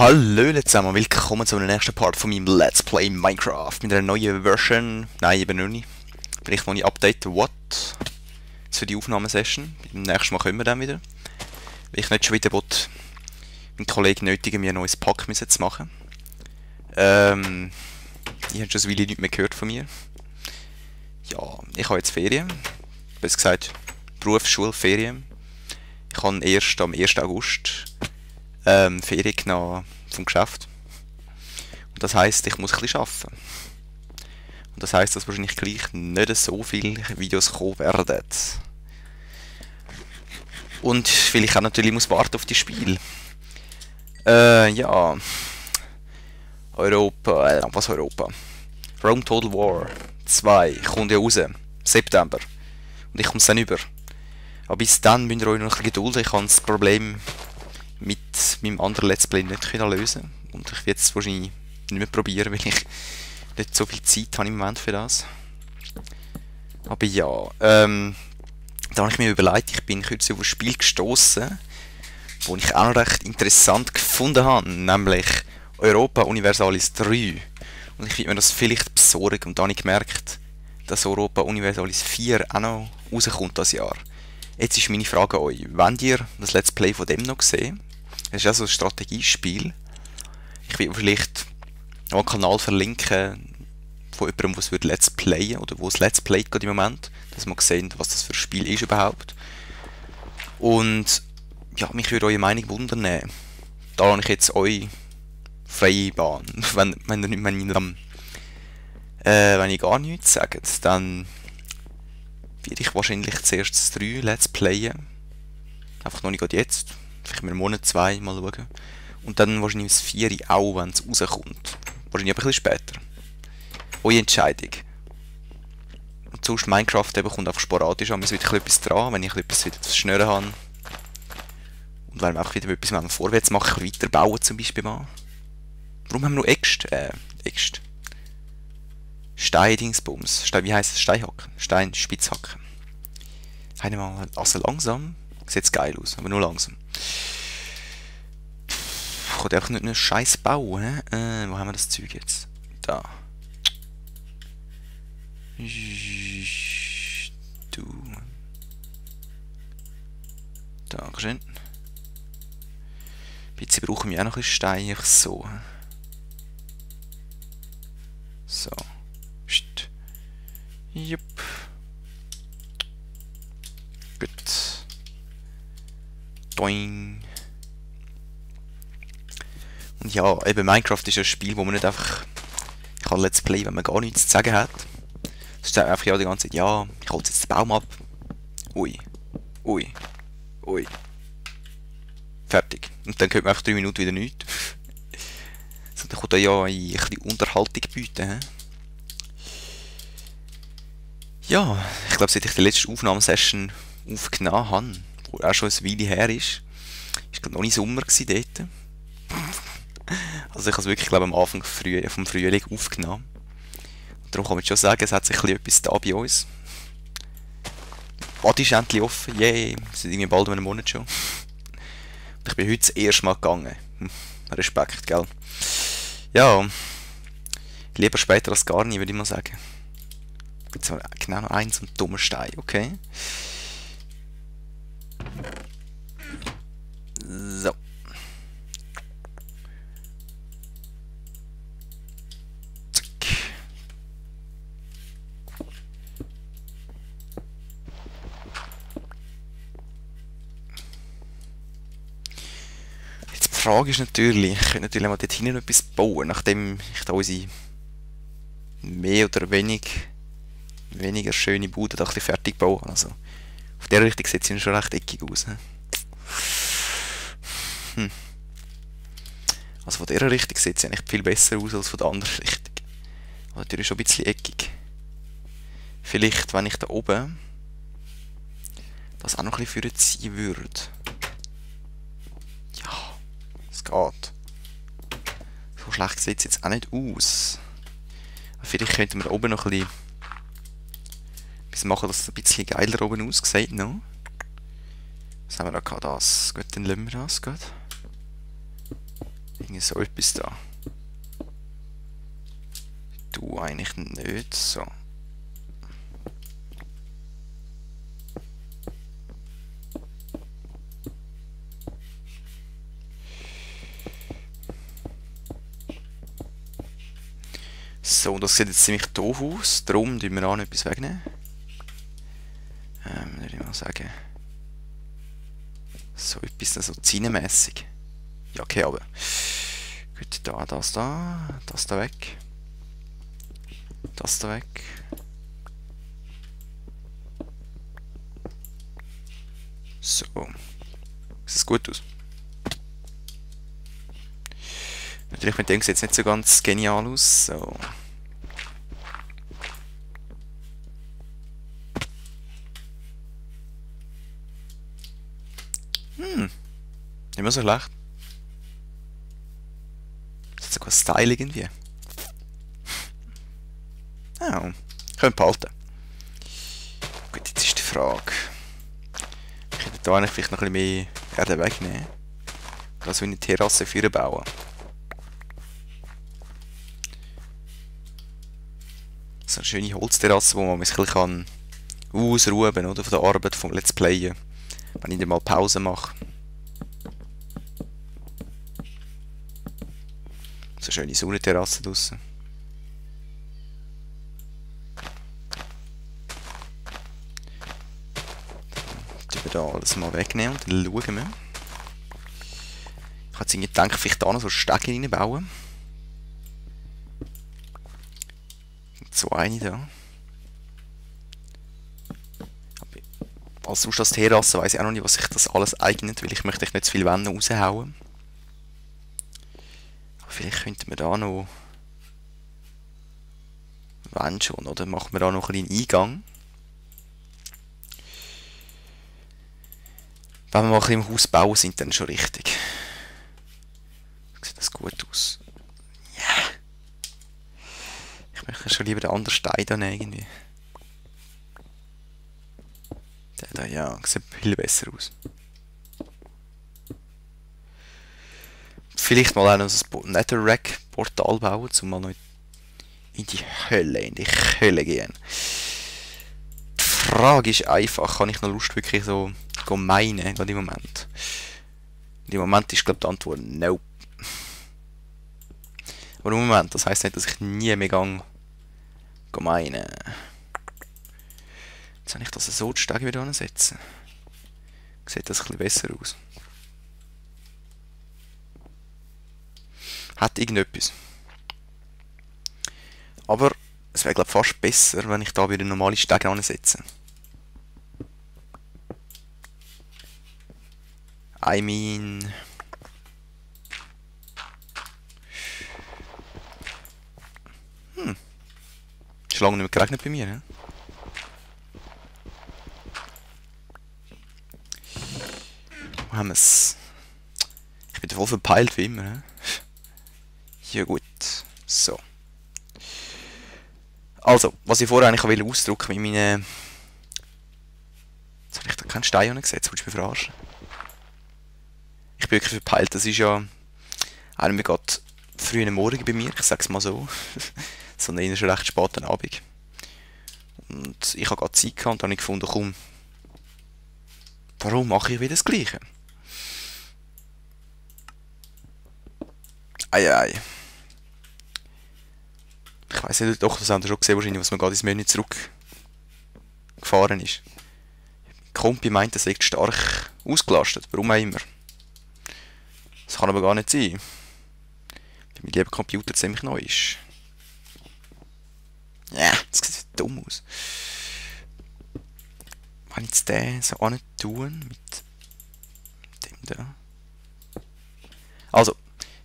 Hallo zusammen, willkommen zu einem nächsten Part von meinem Let's Play Minecraft mit einer neuen Version. Nein, eben noch nicht. Vielleicht noch nicht Update What für die Aufnahmesession. Beim nächsten Mal können wir dann wieder. Weil ich nicht schon wieder meinen Kollegen nötigen, mir ein neues Pack zu machen. Ich habe schon eine Weile nichts mehr gehört von mir. Ja, ich habe jetzt Ferien. Besser gesagt, Berufsschulferien. Ich habe erst am 1. August Ferien genommen vom Geschäft. Und das heisst, ich muss ein bisschen arbeiten. Und das heisst, dass wahrscheinlich gleich nicht so viele Videos kommen werden. Und weil ich auch natürlich muss warten auf die Spiele. Ja. Was Europa? Rome Total War 2 kommt ja raus. September. Und ich komme es dann über. Aber bis dann müsst ihr euch noch ein bisschen gedulden. Ich habe das Problem mit meinem anderen Let's Play nicht lösen. Und ich werde es wahrscheinlich nicht mehr probieren, weil ich nicht so viel Zeit habe im Moment für das. Aber ja, da habe ich mir überlegt, ich bin kürzlich auf ein Spiel gestoßen, das ich auch noch recht interessant gefunden habe, nämlich Europa Universalis 3. Und ich finde mir das vielleicht besorgen. Und da habe ich gemerkt, dass Europa Universalis 4 auch noch rauskommt das Jahr. Jetzt ist meine Frage an euch, wollt ihr das Let's Play von dem noch sehen? Es ist also ein Strategiespiel. Ich will vielleicht noch einen Kanal verlinken von jemandem, der es Let's Playen oder wo es Let's Playt gerade im Moment, dass man sehen, was das für ein Spiel ist überhaupt. Und ja, mich würde eure Meinung wundern. Da habe ich jetzt euch freie Bahn. Wenn ich gar nichts sage, dann werde ich wahrscheinlich zuerst das 3 Let's Playen. Einfach noch nicht gerade jetzt. Vielleicht einen Monat, 2 mal schauen. Und dann wahrscheinlich das 4 auch, wenn es rauskommt. Wahrscheinlich ein bisschen später. Eure Entscheidung. Und sonst Minecraft eben kommt einfach sporadisch an. Es wird etwas dran, wenn ich etwas wieder zu schnüren habe. Und wenn wir auch wieder etwas vorwärts machen, weiterbauen zum Beispiel mal. Warum haben wir noch Äxte? Steindingsbums. Wie heisst es? Steinhacken. Steinspitzhacken. Einmal also langsam. Sieht geil aus, aber nur langsam. Ich kann einfach nicht nur Scheiß bauen. Wo haben wir das Zeug jetzt? Da. Du. Dankeschön. Ein bisschen brauchen wir auch noch ein bisschen Stein. Einfach so. So. Psst. Jupp. Gut. Doing. Und ja, eben Minecraft ist ein Spiel, wo man nicht einfach kann Let's Play, wenn man gar nichts zu sagen hat. Es ist einfach ja die ganze Zeit, ja, ich hole jetzt den Baum ab. Ui. Ui. Ui. Fertig. Und dann kommt man einfach 3 Minuten wieder nichts. So, dann kommt da ja ein bisschen Unterhaltung bieten. He? Ja, ich glaube, seit ich die letzte Aufnahmesession aufgenommen habe, wo auch schon eine Weile her ist, glaube noch nicht Sommer dort. Also ich habe es wirklich, glaube am Anfang vom Frühling aufgenommen. Und darum kann man schon sagen, es hat sich etwas da bei uns. Bad ist endlich offen, yay, wir sind irgendwie bald einen Monat schon. Und ich bin heute das erste Mal gegangen. Respekt, gell? Ja, lieber später als gar nie, würde ich mal sagen. Jetzt haben wir genau noch einen so einen dummen Stein, okay. So. Zack. Jetzt die Frage ist natürlich, ich könnte natürlich mal dort hinten noch etwas bauen, nachdem ich da unsere mehr oder weniger schöne Bude da fertig baue. Also, auf der Richtung sieht sie schon recht eckig aus. Also von dieser Richtung sieht sie eigentlich viel besser aus als von der anderen Richtung. Aber natürlich schon ein bisschen eckig. Vielleicht, wenn ich da oben das auch noch ein bisschen vorziehen würde. Ja, es geht. So schlecht sieht es jetzt auch nicht aus. Aber vielleicht könnten wir da oben noch ein bisschen machen, dass es ein bisschen geiler oben aussieht noch. Was haben wir da gehabt? Das. Gut, dann lassen wir das. Gut. Irgendwie so etwas da. Du eigentlich nicht. So. So, das sieht jetzt ziemlich doof aus. Darum tun wir auch noch etwas wegnehmen. Würde ich mal sagen. So etwas so zinemässig. Ja, okay, aber. Gut, das da weg. Das da weg. So. Sieht das gut aus? Natürlich mit dem sieht es nicht so ganz genial aus. So. Nicht mehr so schlecht. Das ist sogar Style irgendwie. Ja, können behalten. Gut, jetzt ist die Frage. Ich könnte da eigentlich vielleicht noch ein bisschen mehr Erde wegnehmen. Also eine Terrasse für bauen. So eine schöne Holzterrasse, wo man ein bisschen ausruhen kann, oder? Von der Arbeit, vom Let's Playen. Wenn ich dann mal Pause mache. So eine schöne Sonnenterrasse draussen. Dann wir da alles mal wegnehmen und dann schauen wir. Ich habe jetzt irgendwie gedacht, vielleicht da noch so Stege reinbauen. So eine da. Als sonst als Terrasse weiss ich auch noch nicht, was sich das alles eignet, weil ich möchte nicht zu viel Wände raushauen. Aber vielleicht könnten wir da noch... Wenn schon, oder? Machen wir da noch einen kleinen Eingang. Wenn wir mal ein bisschen im Haus bauen sind, dann schon richtig. Sieht das gut aus? Ja! Yeah. Ich möchte schon lieber den anderen Stein da nehmen, irgendwie. Der da, ja, sieht viel besser aus. Vielleicht mal auch noch ein Netherrack-Portal bauen, um mal noch in die Hölle gehen. Die Frage ist einfach, habe ich noch Lust wirklich so meinen, gerade im Moment? Und im Moment ist, glaube ich, die Antwort nope. Aber im Moment, das heisst nicht, dass ich nie mehr meinen. Jetzt habe ich das so die Stege wieder ansetzen. Sieht das ein bisschen besser aus. Hat irgendetwas. Aber es wäre, glaube ich, fast besser, wenn ich da wieder normale Stege ansetze. I mean... Ist lange nicht mehr geregnet bei mir, ne? Wo haben wir es? Ich bin voll verpeilt wie immer, ne? Ja gut, so. Also, was ich vorher eigentlich ausdrücken mit meinen... Jetzt habe ich da keinen Stein angesetzt, willst du mich verarschen? Ich bin wirklich verpeilt, das ist ja... Einer gerade früh am Morgen bei mir, ich sag's mal so. Sondern eher schon recht spät am Abend. Und ich habe gerade Zeit gehabt und dann habe ich gefunden, komm, warum mache ich wieder das Gleiche? Ei. Ich weiss nicht, doch, das haben wir schon gesehen, wahrscheinlich, was man gerade ins Menü zurückgefahren ist. Die Kompi meint, es sei stark ausgelastet, warum auch immer. Das kann aber gar nicht sein. Weil mein lieber Computer ziemlich neu ist. Ja, das sieht dumm aus. Wenn ich jetzt den so tun mit dem da. Also,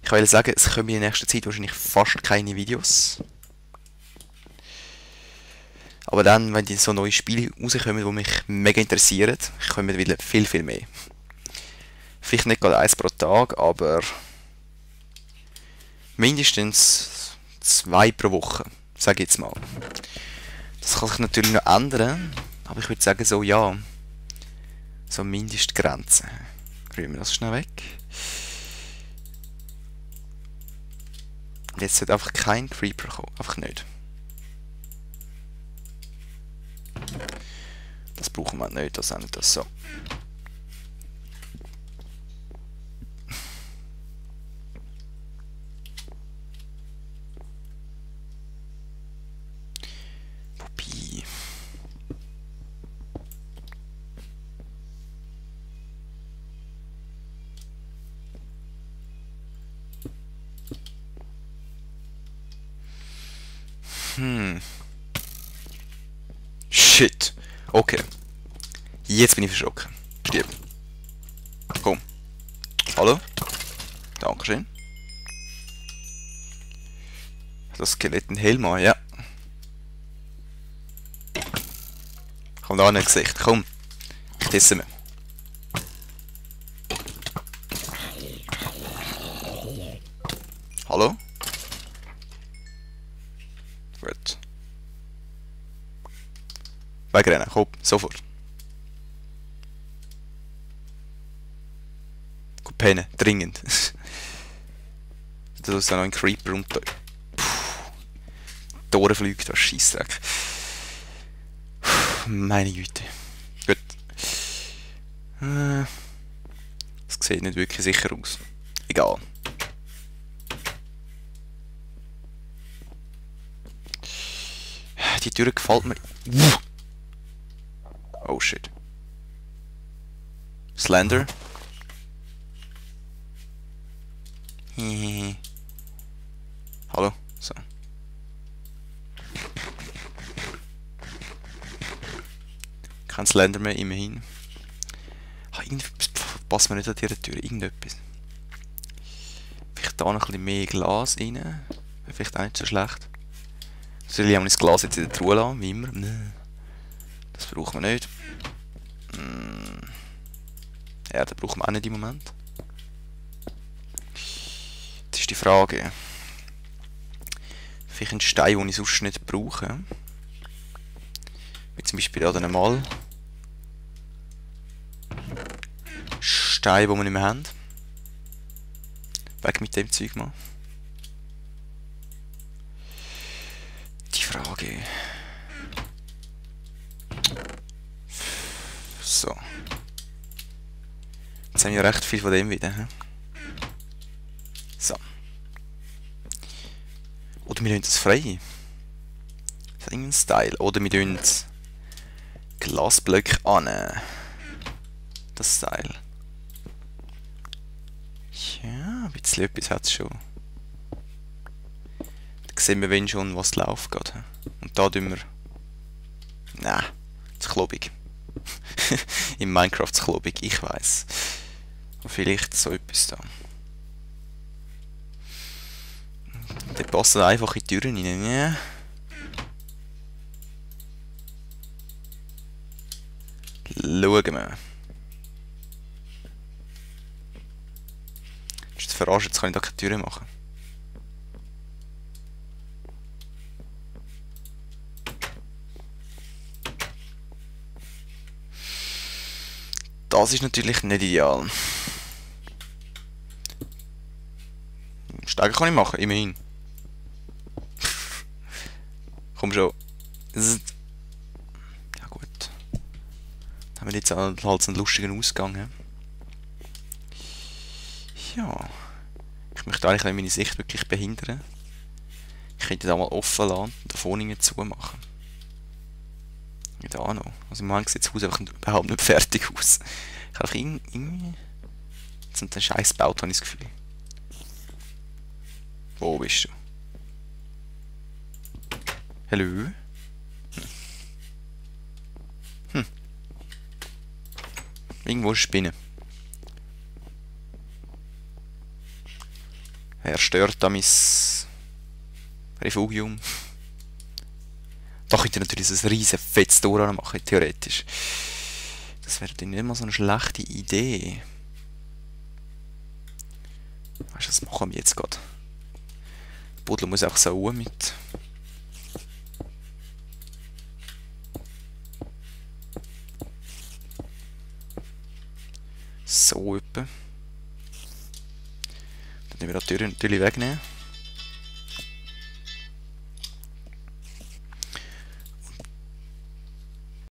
ich will sagen, es kommen in nächster Zeit wahrscheinlich fast keine Videos. Aber dann, wenn die so neue Spiele rauskommen, die mich mega interessieren, kommen wieder viel, viel mehr. Vielleicht nicht gerade eins pro Tag, aber mindestens 2 pro Woche, sage ich jetzt mal. Das kann sich natürlich noch ändern, aber ich würde sagen so, ja, so Mindestgrenzen. Rühren wir das schnell weg. Jetzt wird einfach kein Creeper kommen. Einfach nicht. Das brauchen wir nicht, das auch nicht das so. Wobei. Shit. Okay. Jetzt bin ich verschrocken. Stirb. Komm. Hallo? Dankeschön. Das Skelett ein Helm an, ja. Kommt an, ein Gesicht. Komm. Ich teste mir. Hallo? Gut. Wegrennen, komm, sofort. Gut pennen, dringend. Da ist dann noch ein Creeper und da. Die Ohren fliegt, das Scheissdreck. Meine Güte. Gut. Das sieht nicht wirklich sicher aus. Egal. Die Tür gefällt mir. Oh shit. Slender. Hallo. So. Kein Slender mehr, immerhin. Passt mir nicht an diese Tür. Irgendetwas. Vielleicht da noch ein bisschen mehr Glas rein. Wäre vielleicht auch nicht so schlecht. Soll ich das Glas jetzt in der Truhe lassen, wie immer? Nein. Das brauchen wir nicht. Ja, das brauchen wir auch nicht im Moment. Jetzt ist die Frage. Vielleicht ein Stein, den ich sonst nicht brauche. Wie zum Beispiel an einmal. Stein, den wir nicht mehr haben. Weg mit dem Zeug mal. Die Frage. So. Jetzt haben wir recht viel von dem wieder. He? So. Oder wir tun das frei. Das hat irgendeinen Style. Oder wir tun Glasblöcke an. Das Style. Ja, ein bisschen etwas hat es schon. Da sehen wir wenn schon, was läuft gerade. Und da tun wir... Nein, das ist klobig. Im Minecraft ist klobig, ich weiss. Aber vielleicht so etwas da. Der passt einfach in die Türen rein. Ja. Schauen wir. Ist das verarscht? Jetzt kann ich da keine Türen machen. Das ist natürlich nicht ideal. Steigen kann ich machen, immerhin. Komm schon. Ja gut. Dann haben wir jetzt halt so einen lustigen Ausgang. Ja. Ich möchte eigentlich meine Sicht wirklich behindern. Ich könnte da mal offen lassen und da vorne nicht zumachen. Ja, da noch. Also im Moment sieht das Haus einfach überhaupt nicht fertig aus. Ich habe irgendwie... Jetzt einen Scheiß gebaut, habe ich das Gefühl. Wo bist du? Hallo? Irgendwo ist Spinne. Er stört da mein Refugium. Da könnte ich natürlich ein riesen fettes Tor machen, theoretisch. Das wäre dann nicht mal so eine schlechte Idee. Weißt du, das machen wir jetzt gerade. Der Buddel muss auch so mit. So etwa. Dann nehmen wir die Tür natürlich wegnehmen.